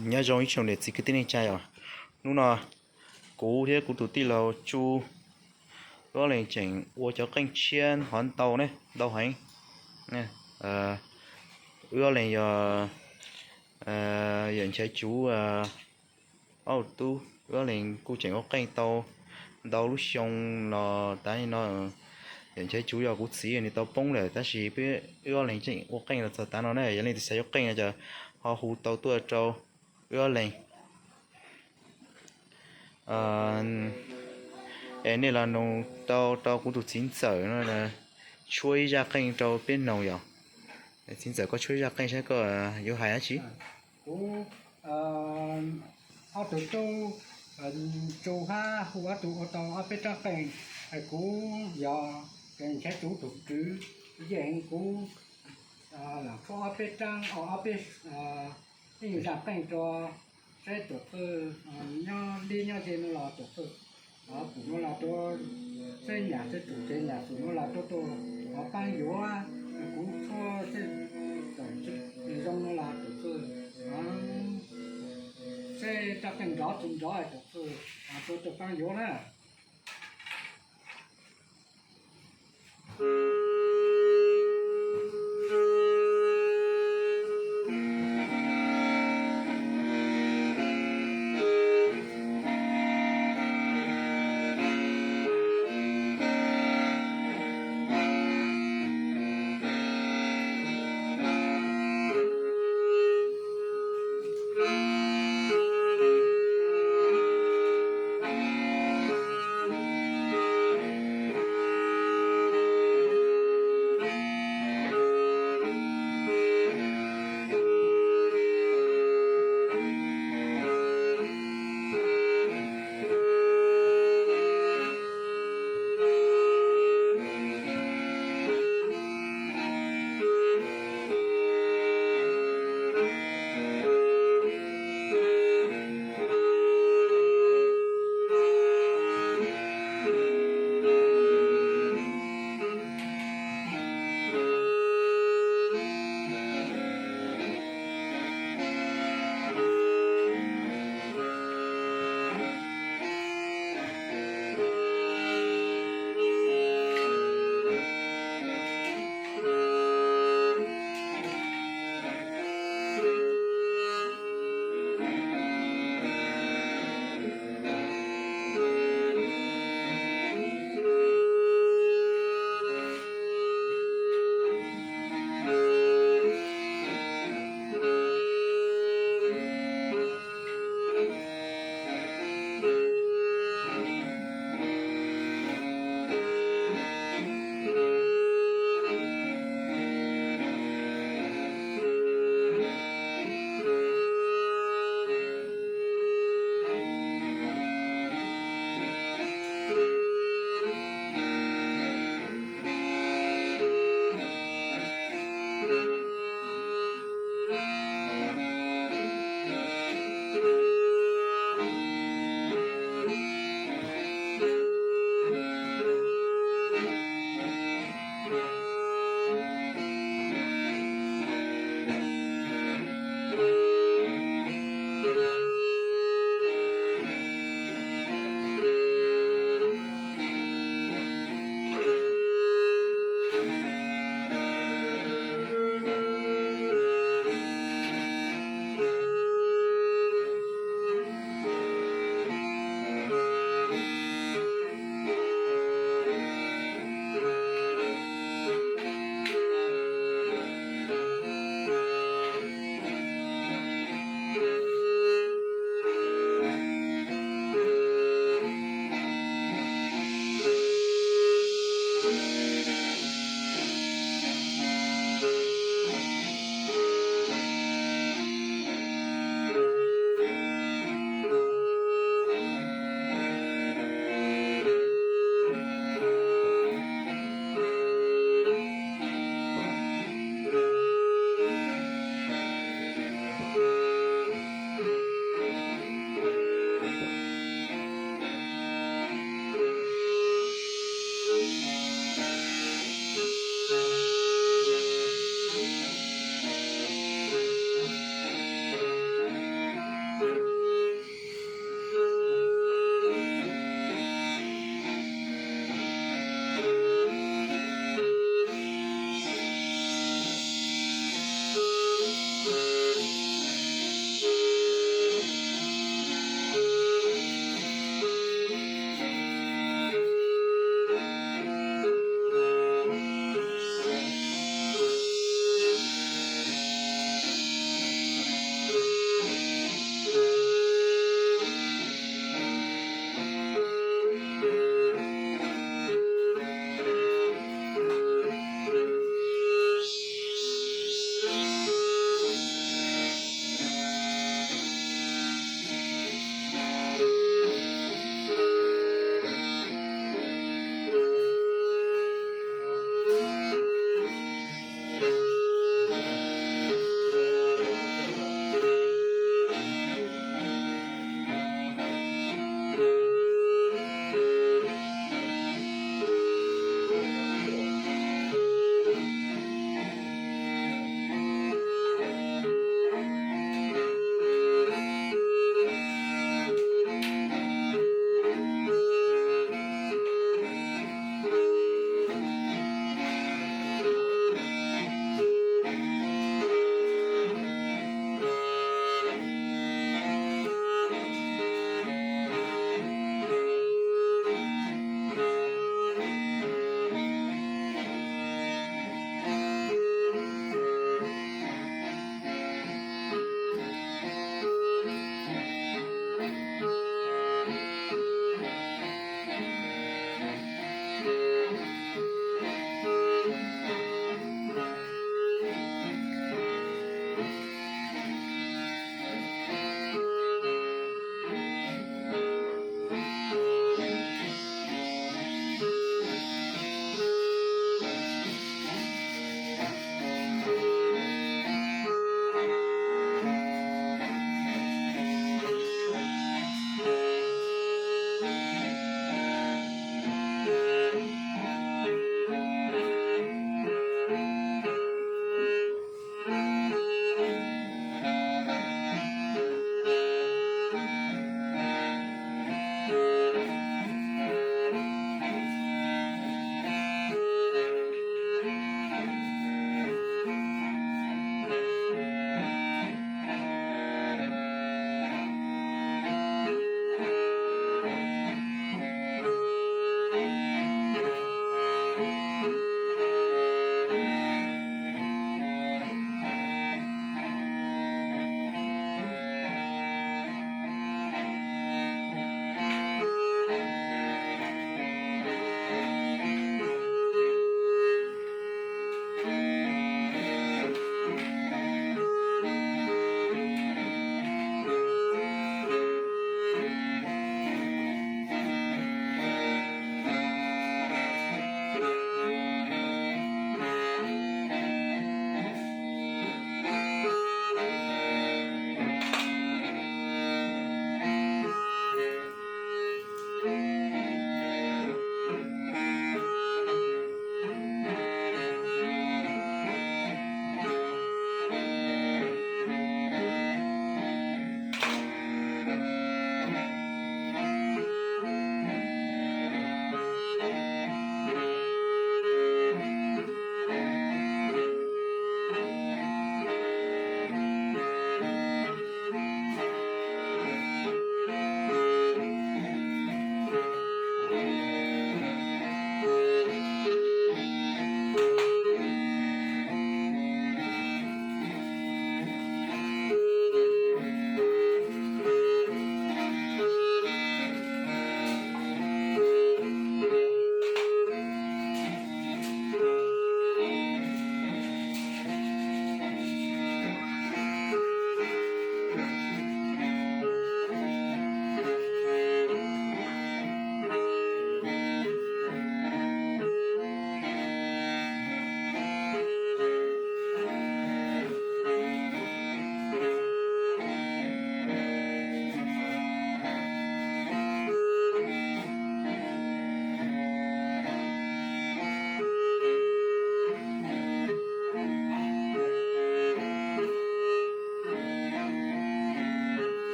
Nyob zoo ib tsoom niam txiv kwv tij neej tsa yom. Hnub no kuv thiab kuv tus tij laug Tsu wb ob leeg tseem ua cov qeej tshiab hov ntau ne, ntau heev. Wb ob leeg yog yawm Nchaiv Tsuv ob tug tub, wb ob leeg kuj tseem ua qeej tau ntau lub xyoo los tas li no. Yawm Nchaiv Tsuv yog kuv txiv nws tau poob lawm, tab sis peb wb ob leeg tseem ua qeej los txog tav no na. Yog leej twg xav yuav qeej no ces ho hu tau tuaj rau wb ob leeg. Es nej los nug tau rau kuv tus txiv ntxawm no tshuab ib zaj qeej rau peb noog yom. Txiv ntxawm, koj tshuab ib zaj qeej saib koj yuav hais dab tsi. Kuv ob tug tub, Tsu hab Hu, ob tug ua tau ob peb rab qeej. Kuv yog Nchaiv Tsuv tus kwv, yeej kuv lam tshuab ob peb rab, ob peb, ib zaj qeej rau saib tuam txwj nyob deb nyob ze no los tuam txwj pum no los rau saib nyam, saib txuj tsev nyam txuj no los rau tuaj paab yuav. Kuv tshuab saib txawm zoo no los tuam txwj saib rab qeej nrov tsis nrov tuam txwj rau tuaj paab yuav na.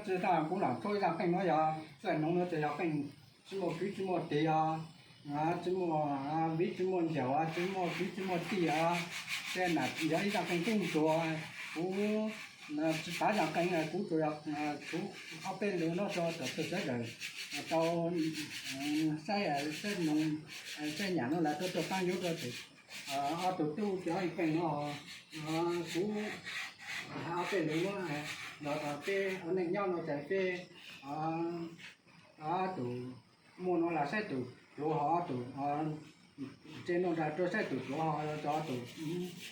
Tsi tas kuv lam tshuab ib zaj qeej no yog txawj noog no ces yog qeej tsi muaj kwv tsi muaj tij os, tsi muaj viv tsi muaj ncaus, tsi muaj kwv tsi muaj tij os, tej nam yog ib zaj qeej tub ntsuag. Kuv tsi pav zaj qeej, kuv tsuas yog tshuab ob peb lus no rau txhua sawv daws tau saib, saib noog, saib nyam no lawm rau tau paab yuav rau tes ob tug tub cov qeej no. Kuv hais ob peb lus no los rau peb ua neej nyob no ces peb ob tug muaj no los saib tus pluav ho tus ntse no los rau saib tus pluav ho cov tus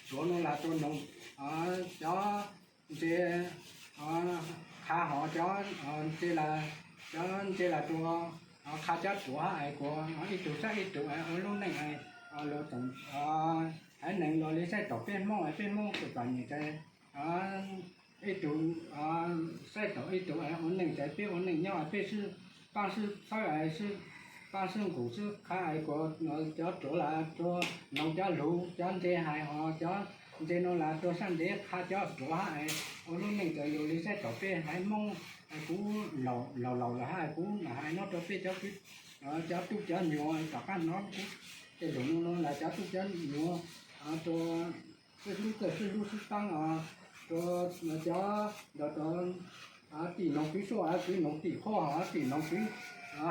pluav no los rau noog, cov ntse qha ho cov ntse los, cov ntse los rau qha cov pluav hab es kuv ib tug saib ib tug es ua lub neej es luas tsoom haiv neeg luas li saib taus peb Hmoob es peb Hmoob txom nyem ces ib tug saib taus ib tug es ua neej ces peb ua neej nyob peb sib paab sib txhawb es sib paab sib nqus sib qha es kuv cov pluav los rau noog cov lus cov ntse hais ho cov ntse no los rau sab ntev qha cov pluav hab es ua lub neej ces luas li saib taus peb haiv Hmoob. Kuv laus laus lawm hab kuv mam hais no rau peb cov, cov tub cov nyuam tom qab no kuv tej lus no los cov tub cov nyuam rau sib hlub txawj sib hlub sib paab, rau cov ntawd rau tim noog kwv suab kwv noog tim qhuab ho tim noog kwv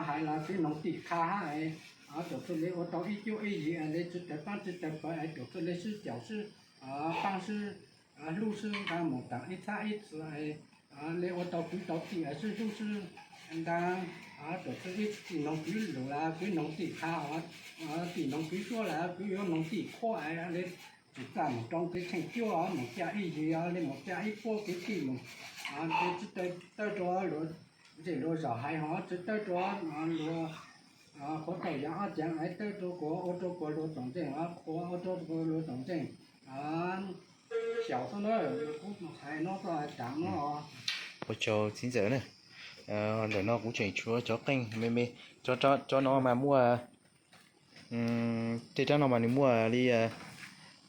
hais los kwv noog tim qha hab es txawm txhua le ua tau ib cuab ib yig es le tsi tawg paab tsi tawg pawv es txawm txhua le sib caum sib paab sib hlub sib nqa mus taag ib txhab ib txhis es le ua tau kwv tau tij es sib hlub sib nqa, txawm txhua ib tim noog kwv lus los kwv noog tim qha ho tim noog kwv suab los kwv yuav noog tim qhuab es le txawm txaj mus rau kev tsheej cuab mus ca ib yig le mus ca ib puab kwv tij mus, tsi tawg rau luas zej luas zos hais ho tsi tawg rau luas qhuav tawg yaav ob ceev es tawg rau kuas ua rau kuas luas txom ntseeg, qhuav ua rau kuas luas txom ntseeg xyaum xwb na. Kuv hais no txog taam no. Ua tsaug txiv ntxawm na. Ntawm no kuv tseem tshuav cov qeej me me, cov no mas muaj, tej rab no mas nws muaj li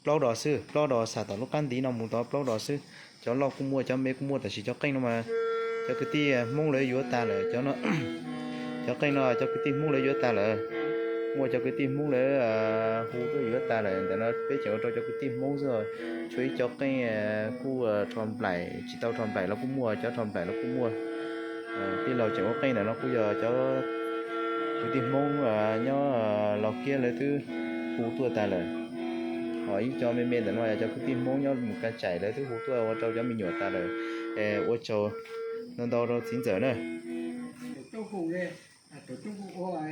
plaub dos xwb, plaub dos xam tom lub qab ntiv no mus tod plaub dos xwb. Cov loj kuj muaj, cov me kuj muaj, tab sis cov qeej no mas cov kwv tij Hmoob lawv yuav tag lawm. Cov qeej no cov kwv tij Hmoob lawv yuav tag lawm. Muaj cov kwv tij Hmoob lawv hu tuaj yuav tag lawm. Ntawm no peb tseem ua rau cov kwv tij Hmoob xwb. Tshuav ib co qeej kuj rho nplaim, tsis tau rho nplaim los kuj muaj, cov rho nplaim los kuj muaj. Tij laug tseem ua qeej ntawm no kuj yog cov kwv tij Hmoob nyob Los Kiab lawv twb hu tuaj tag lawm. Ho ib co me me ntawm no yog cov kwv tij Hmoob nyob mus Ka Tsaim lawv twb hu tuaj ua rau cov me nyuam tag lawm. Ua tsaug ntau ntau rau txiv ntxawm na. Tus tub hu le, tus tub hu ua,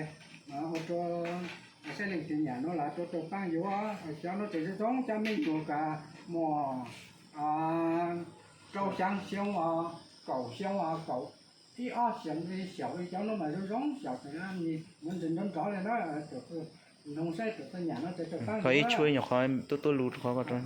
ua rau saib leej twg nyam no los rau tau paab yuav. Cov no tseem zoo zoo, cov me nyuam kas muaj rau xyaa xyoo, kaum xyoo, kaum ib ob xyoo li xyaum li cov no mas zoo zoo xyaum tseem muaj ntsis nrov nrov li na. Tus tub noog saib tus tub nyam no tseem tau paab. Qhov ib tshuab nyuam qhuav tuab tuab lus qhov ko rau.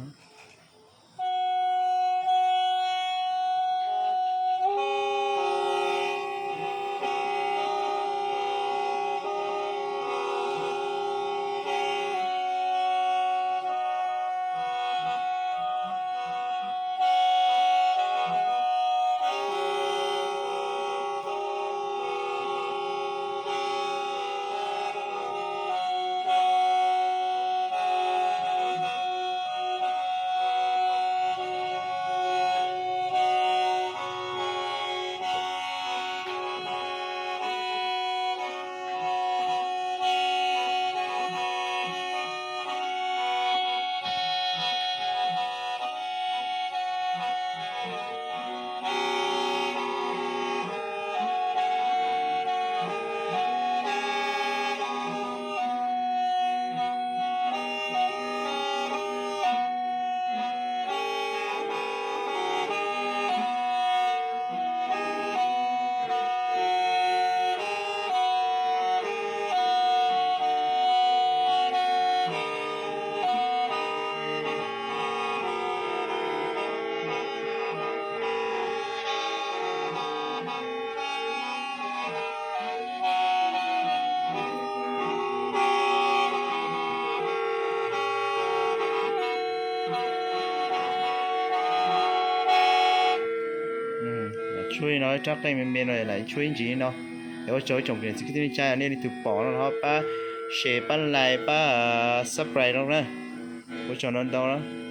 Lub li no rab qeej me me no lam tshuab ib ntsis li no. Es ua tsaug ib tsoom niam txiv kwv tij neej tsa nej leej twg pom no ho pab share pab like pab subscribe no na. Ua tsaug ntau ntau na.